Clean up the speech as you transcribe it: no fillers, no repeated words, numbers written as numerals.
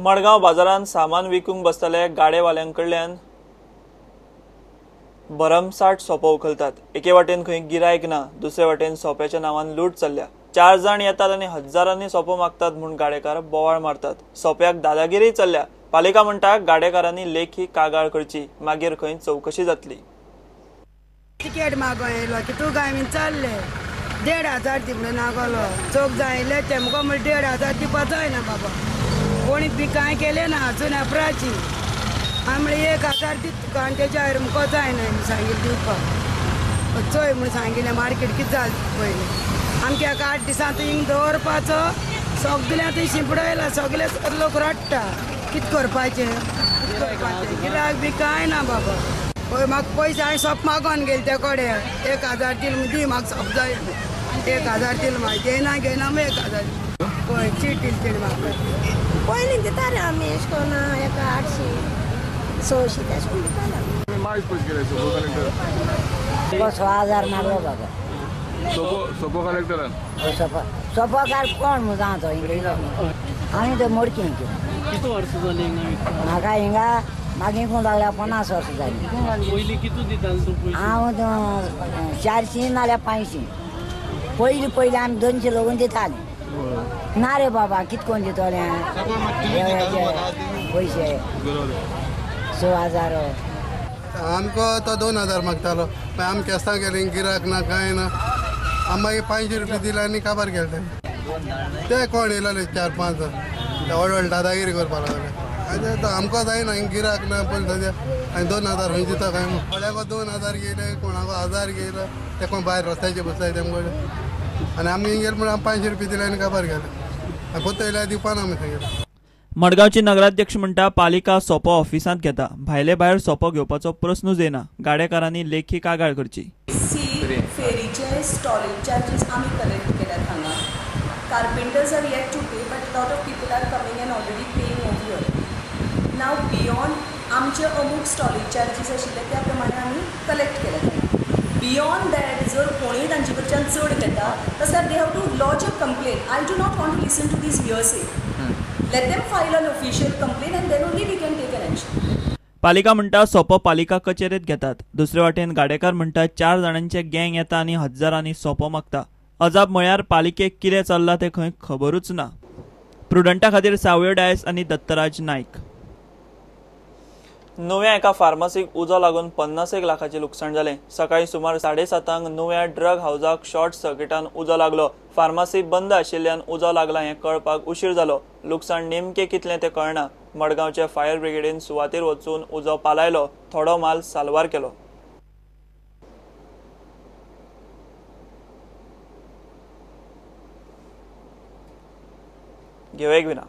मडगांव बाजारांत सामान विकूंक बसतले गाडेवाल्यांकडल्यान भरमसाठ सोपो उखलतात. एके वाटेन खंय गिरायक ना, दुसरे वाटेन सोप्याच्या नांवान लूट चल्ल्या. 4 जाण येतात आनी हजारांनी सोपो मागतात म्हूण गाडेकार बोवाळ मारतात. सोप्याक दादागिरी चल्ल्या. पालिका म्हणटा गाडेकारांनी लेखी कागाळ करची, मागीर खंय चवकशी जातली. तिकेट मागो येयलो की तूं गाय चालले 1500 दी म्हणून नागलो चोक जायले तेमको म्हण 1500 दिवपा जायना बाबा. कोणी बी कांय केलें ना अजून अपराची. हांवें म्हणलें 1000 दी तुका आनी तेच्या वयर मुको जायना म्हूण सांगिल्लें दिवपाक. चोय म्हूण सांगिल्लें मार्केट कितें जालें पयलीं आमच्या एका 8 दिसां थंय हिंग दवरपाचो सगळ्यां थंय शिंपडायला. सगळे लोक रडटा कितें करपाचें कितें करपाचें. गिरायक बी कांय ना बाबा. पळय म्हाका पयशे हांवें सोप मागोन गेले त्या कडेन 1000 दिल दी म्हाका सोप जाय 1000 दिल म्हाका घेयना घेयना मागीर 1000 पळय चीट दिली तेणी म्हाका. पयलीं दिता रे आमी एश कोन्न एका 800 600 तेश कोन्न दिताले. 6000 मागलो बाबा सोपो कलेक्टरान. सोपो कार कोण म्हूण जाणा तो हिंगा आमी तर मोडकी. कितू वर्सां जालीं हिंगा विकता? म्हाका हिंगा मागीर कोण लागल्या 50 वर्सां जालीं. पयलीं कितू दितालो तूं पयशे? हांव 400 नाल्यार 500. पयलीं पयलीं आमी 200 लोगून दितालीं. ना रे बाबा कित कोण दितले पयशे 6000. आमकां तो 2000 मागतालो. मागीर आमी केस्तांव गेलीं गिरायक ना कांय ना. आमी मागीर 500 रुपया दिले आनी काबार गेले. ते कोण येयले 4-5 जाण ते व्हड व्हड दादागिरी करपाक लागले. आनी आमकां जायना हिंग गिरायक ना पयलीं सद्या. आनी 2000 खंय दिता काय म्हूण. कोणाक 2000 घेयले कोणाक 1000 घेयले ते कोण भायर रस्त्याचेर बसलाय तेमकां. आनी आमी हिंग गेले म्हणून आमी 500 रुपया दिले आनी काबार गेले. आनी पोत्तो येयल्यार दिवपा ना आमी सांगिल्लें. मडगांवची नगराध्यक्ष म्हणटा पालिका सोपो ऑफिसांत घेता, भायले भायर सोपो घेवपाचो प्रस्नूच येना. गाडेकारांनी लेखी कागाळ करची. फेरीचे स्टॉलेज चार्जीस आमी कलेक्ट केल्यात हांगा. Carpenters are yet to pay but lot of people are coming and already paying over here. Now beyond आमचे अमूक स्टॉलेज चार्जीस आशिल्ले त्या प्रमाणे आमी कलेक्ट केल्यात. बियॉन्ड that जर कोणूय तांचे कडच्यान चड घेता तसल्यार they have to lodge a complaint. I do not want to listen to this hearsay. Let them file an official complaint and then only we can take an action. पालिका म्हणटा सोपो पालिका कचेरेत घेतात. दुसरे वाटेन गाडेकार म्हणटा 4 जाणांचे गँग येता आनी हजारांनी सोपो मागता. अजाप म्हळ्यार पालिकेक कितें चल्लां तें खंय खबरूच ना. प्रुडंटा खातीर सावयो डायस आनी दत्तराज नायक. नुव्या एका फार्मासीक उजो लागून 50 लाखाचें लुकसाण जालें. सकाळीं सुमार 7:30 नुव्या ड्रग हावजाक शॉर्ट सर्किटान उजो लागलो. फार्मासी बंद आशिल्ल्यान उजो लागला हें कळपाक उशीर जालो. लुकसाण नेमकें कितलें तें कळना. मडगांवच्या फायर ब्रिगेडीन सुवातेर वचून उजो पालायलो. थोडो माल साल्वार केलो. घेवया एक विराम.